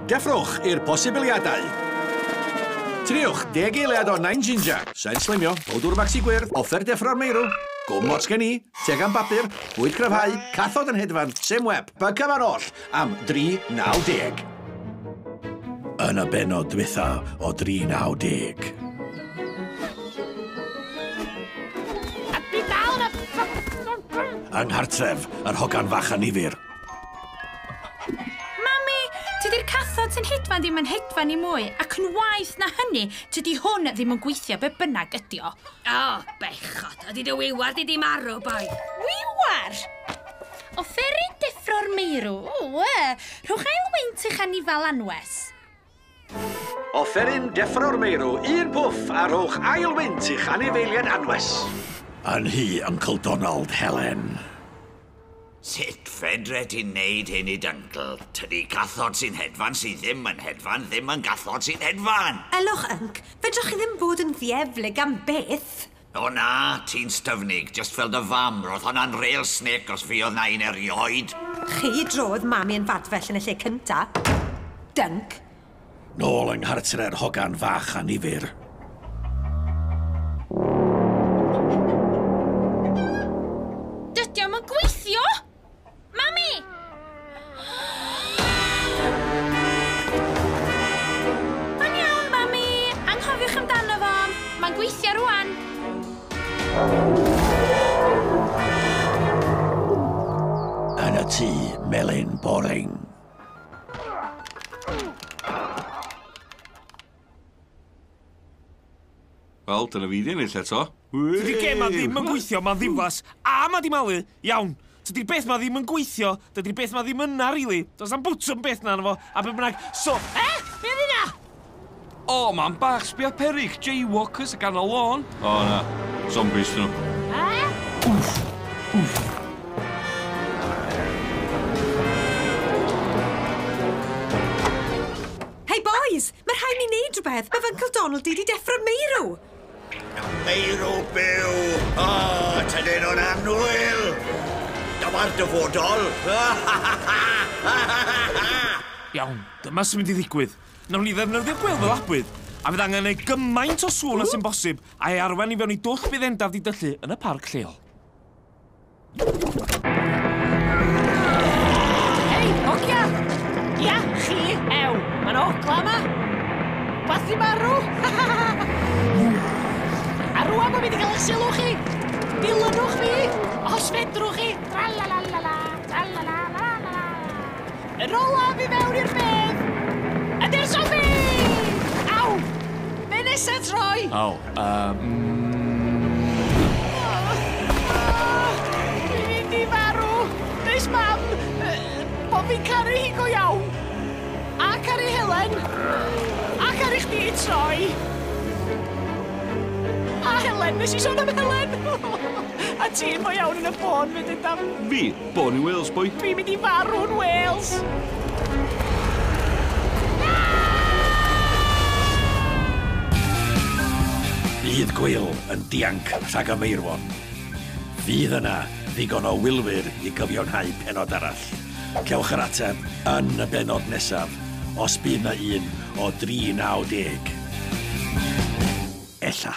Deffrwch i'r posibiliadau. Triwch 10 eiliad o Nine Ginger, sen slimio, powdwr maxi gwyrdd, offer deffro'r meirw, gwm ots gen i, tegan bapur, bwyd cryfhau, cathod yn hedfan, sim web, y cyfan oll am 3.90. Yn y bennod dwytha o 3.90. A dwi dal yn y... Yng nghartref, yr hogan fach annifyr. Mami, tydi'r cathod sy'n hedfan ddim yn hedfan i mwy, ac yn waeth na hynny, tydi hwn ddim yn gweithio be bynnag ydi o. O, bechod, ydi dy wiwar di di marw, boi. Wiwar? Offeryn deffro'r meirw? O, rhowch ail wynt i'ch anifal anwes. Offeryn deffro'r meirw, un pwff, a rhowch ail wynt i'ch anifeiliaid anwes. Yn hi, Uncle Donald Helen. Sut fedre ti'n neud hyn i d'uncle? Tydi cathod sy'n hedfan sydd ddim yn hedfan, ddim yn gathod sy'n hedfan. Elwch, Unc, fedrwch chi ddim bod yn ddieflig am byth. O na, ti'n styfnig, just fel dy fam. Roedd hwnna'n real snake os fuodd na un erioed. Chi drodd mami yn fadfell yn y lle cynta. Dunk. Nôl yng nghartre'r hogan fach annifyr. Dydy o'm yn gweithio! Mami! Mae'n iawn, Mami. Anghofiwch amdano fo. Mae'n gweithio rwan. Yn y tŷ, melyn boring. Wel, dyna fi di ennill eto. Tydi'r gêm ma ddim yn gweithio, mae'n ddiflas, a ma di malu. Iawn, tydi'r beth ma ddim yn gweithio, dydi'r beth ma ddim yna, really. Does na'm bwtwm beth na arno fo, a be bynnag. So, be oedd hynna? O, man bach, sbia perig, jaywalkers y ganol lôn. O, na, zombies dyn nhw. Wff, wff. Hey boys, mae rhaid ni wneud rhywbeth. Mae fy Uncle Donald di deffro'r meirw. Meirw byw! O, tydyn nhw'n annwyl! Dyma'r dyfodol! Iawn, dyma sy'n mynd i ddigwydd. Nawn ni ddefnyddio gwel fel abwyd, a fydd angen ei gymaint o sŵn as sy'n bosib, a'i arwain i fewn i dwll bydd endaf di dyllu yn y parc lleol. Hei, hogia! Ia, chi, ew, ma'n ogla yma. Bath i marw! A rwan mae'n mynd i gael eich sylw chi! Dilynwch fi! Os fedrwch chi! Tra-la-la-la-la, tra-la-la-la-la-la. Yr olaf i fewn i'r bedd! Ydy'r zombie! Aw! Be nesa troi? Aw, Dwi'n mynd i farw! Neis mam! Bo fi'n caru hi go iawn! A caru Helen! A caru chdi troi! A Helen, nes i sôn am Helen! A ti'n fo iawn yn y bôn, fyd ydam. Fi? Born in Wales, boy. Dwi'n mynd i farw'n Wales! Bydd Gwyl yn dianc rhag y meirwon. Fydd yna ddigon o wylwyr i gyfiawnhau pennod arall. Cewch yr ateb yn y bennod nesaf, os bydd na un o 3.90. Ella.